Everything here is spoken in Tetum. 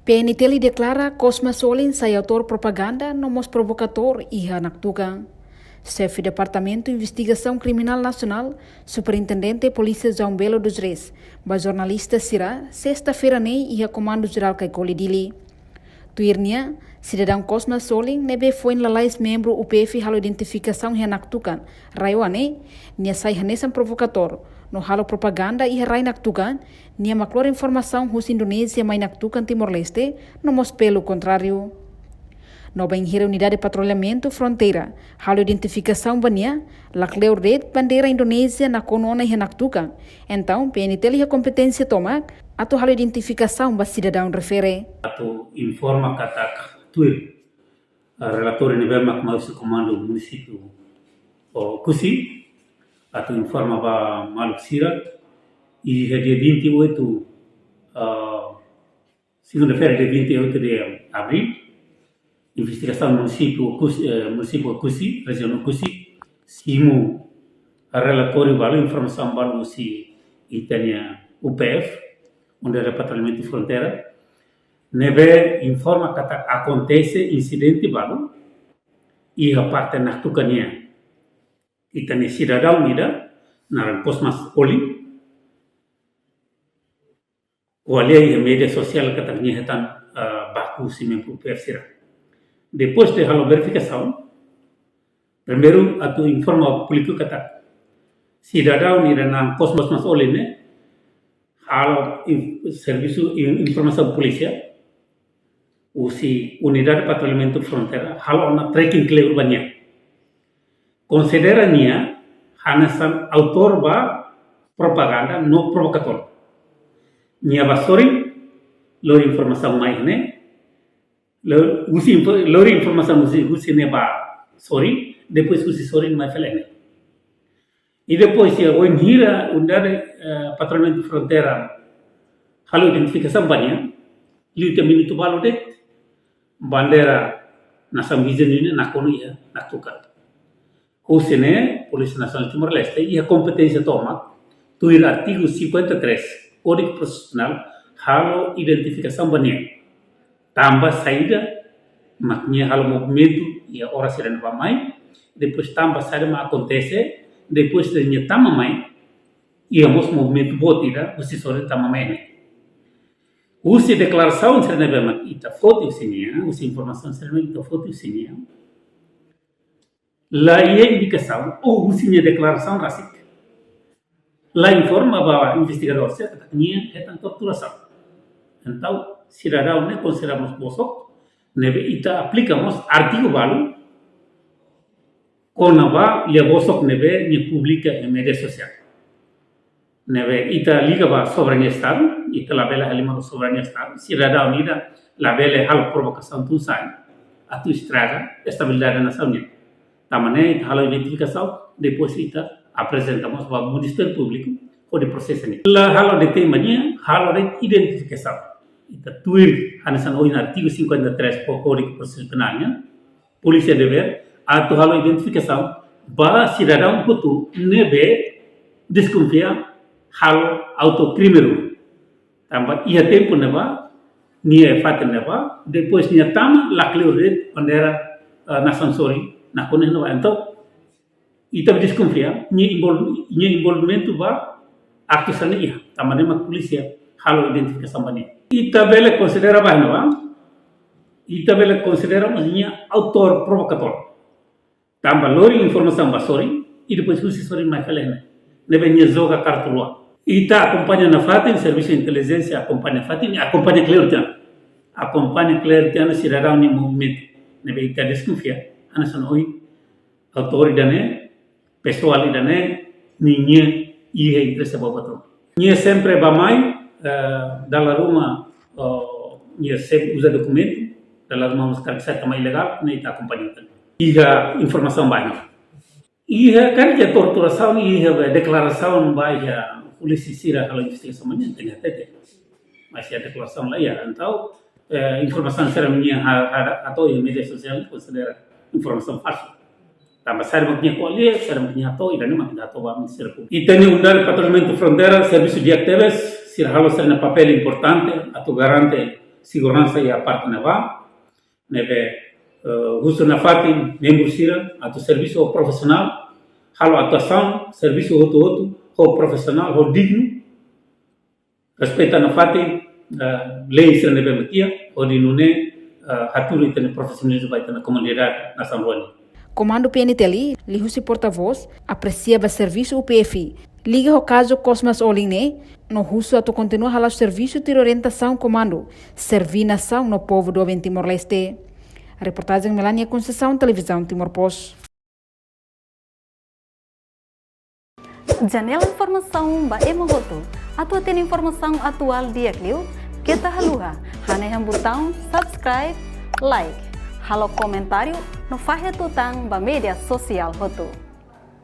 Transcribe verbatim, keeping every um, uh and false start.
P N T L deklara Cosmas Olin sai autór propaganda no mós provokatór iha Naktuka. Xefe Departamentu Investigasaun Kriminál Nasionál, Superintendente Polísia João Belo dos Reis, ba jornalista sira, sesta-feira ne'e iha Komandu Jerál Caicoli Dili. Tuir nia, sidadaun Cosmas Olin ne'ebé foin lalais membru U P F halo identifikasaun iha Naktuka, RAEOA ne'e, nia sai hanesan provokatór, no halo propaganda iha rai Naktuka, nia mak lori informasaun husi Indonézia mai Naktuka Timor-Leste, no mós pelu kontráriu. No bainhira Unidade Patrullamentu Fronteira halo identifikasaun ba nia, lakleur de'it bandeira Indonézia nakonu ona iha Naktuka. Entaun, P N T L iha kompeténsia tomak atu halo identifikasaun ba sidadaun refere. Atu informa katak tuir, eh, relatóriu ne'ebé mak mai husi Komandu Munisípiu Oekusi, atu informa ba maluk sira, iha dia vinte e oito, ah, segunda-feira, dia vinte e oito de abril, investigasaun munisípiu Oekusi, eh, munisípiu Oekusi, rejiaun Oekusi, simu relatóriu balu, informasaun balu husi ita-nia U P F, Unidade Patrullamentu Fronteira, ne'ebé informa katak akontese insidente balu iha parte Naktuka nian. Ita-nia sidadaun ida, naran Cosmas Olin, ko'alia iha média sosiál katak nia hetan, ah, baku husi membru U P F sira. Depois de halo verifikasaun, primeiru atu informa públiku katak sidadaun ida naran Cosmas Olin ne'e halo in-, servisu in-, informasaun polísia husi Unidade Patrullamentu Fronteira, halo ona tracking kleur ba nia. Konsidera nia hanesan autór ba propaganda no provokatór. Nia bá sorin, lori informasaun mai ne'e, lo-, husi info-, lori informasaun husi, husi ne'e bá sorin, depois husi sorin mai fali ne'e. I depois, se bainhira Unidade, eh, Patrullamentu Fronteira halo identifikasaun ba nia, liu tiha minutu balu de'it, bandeira nasaun viziñu ne'e nakonu iha Naktuka. Husi ne'e, Polísia Nasionál Timor-Leste iha kompeténsia tomak, tuir artigu cinquenta e três Kódigu Prosesuál, halo identifikasaun ba nia. Tanba saida mak nia halo movimentu iha oras sira ne'ebá mai, depois tanba saida mak akontese, depois de nia tama mai, iha mós movimentu boot ida, husi sorin tama mai ne'e. Husi deklarasaun sira ne'ebé mak ita foti husi nia, husi informasaun sira ne'ebé ita foti husi nia, la iha indikasaun, ou husi nia deklarasaun rasik la informa ba investigadór sira katak nia hetan torturasaun. Entaun, sidadaun ne'e konsidera mós bosok, ne'ebé ita aplika mós artigu balu kona-ba lia bosok ne'ebé nia publika iha média sosiál. Ne'ebé ita liga ba soberania Estadu, ita labele halimar soberania Estadu, sidadaun ida labele halo provokasaun tun sa'e, atu estraga estabilidade nasaun nian. Tanba ne'e ita halo identifikasaun, depois ita aprezenta mós ba Ministériu Públiku, hodi prosesa nia. La halo detein ba nia, halo de'it identifikasaun. Ita tuir, hanesan ohin artigu cinquenta e três Kódigu Prosesu Penál nian, polísia devér atu halo identifikasaun ba sidadaun hotu ne'ebé deskonfia halo autokrime ruma. Tanba iha tempu ne'ebá, nia iha fatin ne'ebá, depois nia tama, lakleur de'it bandeira, eh, nasaun sorin nakonu iha ne'ebá. Entaun, ita deskonfia, nia envol-, nia envolvimentu ba aktu sira-ne'e iha. Tanba ne'e mak polísia halo identifikasaun ba nia. Ita bele konsidera ba ne'ebá, ita bele konsidera mós nia autór provokatór. Tanba lori informasaun ba sorin, i depois husi sorin mai fali ne'e. Ne'ebé nia joga kartu luak. Ita akompaña nafatin, servisu intelijénsia akompaña nafatin, akompaña kleur tiha ona. Akompaña kleur tiha ona sidadaun nia movimentu. Ne'ebé ita deskonfia, hanesan ohin, autór ida-ne'e, pesoál ida-ne'e, ninia iha interese boot ruma. Nia sempre bá mai, eh, dala ruma, eh, nia sempre uza dokumentu, dala ruma mós karik sai tama ilegál, ne'e ita akompaña tan. Iha informasaun ba ne'e. Iha karik iha torturasaun, iha deklarasaun ba iha polísia sira halo investigasaun ba nia, tenke hatete. Mas iha deklarasaun la iha, entaun, eh, informasaun sira mak nia ha-, ha-, hato'o iha média sosiál konsidera informasaun falsu. Tanba saida mak nia ko'alia, saida mak nia hato'o, ida-ne'e mak ita hato'o ba Ministériu Públiku. Ita-nia Unidade Patrullamentu Fronteira servisu di'ak tebes, sira halo sira-nia papél importante atu garante seguransa iha parte ne'ebá, ne'ebé, eh, husu nafatin membru sira atu servisu ho profisionál, halo atuasaun, servisu hotu-hotu ho profisionál, ho dignu, respeita nafatin, eh, lei sira ne'ebé mak iha, hodi nune'e, eh, hatudu ita-nia profisionalizmu ba ita-nia komunidade nasaun rua nian. Komandu P N T L, liuhusi portavós, apresia ba servisu U P F, liga ho kazu Cosmas Olin ne'e, no husu atu kontinua hala'o servisu tuir orientasaun komandu, serví nasaun no povu doben Timor-Leste. Reportajen Melania Conceição, Televizaun Timor Post. Janela informasaun ba ema hotu. Atu hatene informasaun atuál di'ak liu, keta haluha hanehan butaun subscribe, like, halo komentáriu no fahe tutan ba média sosiál hotu.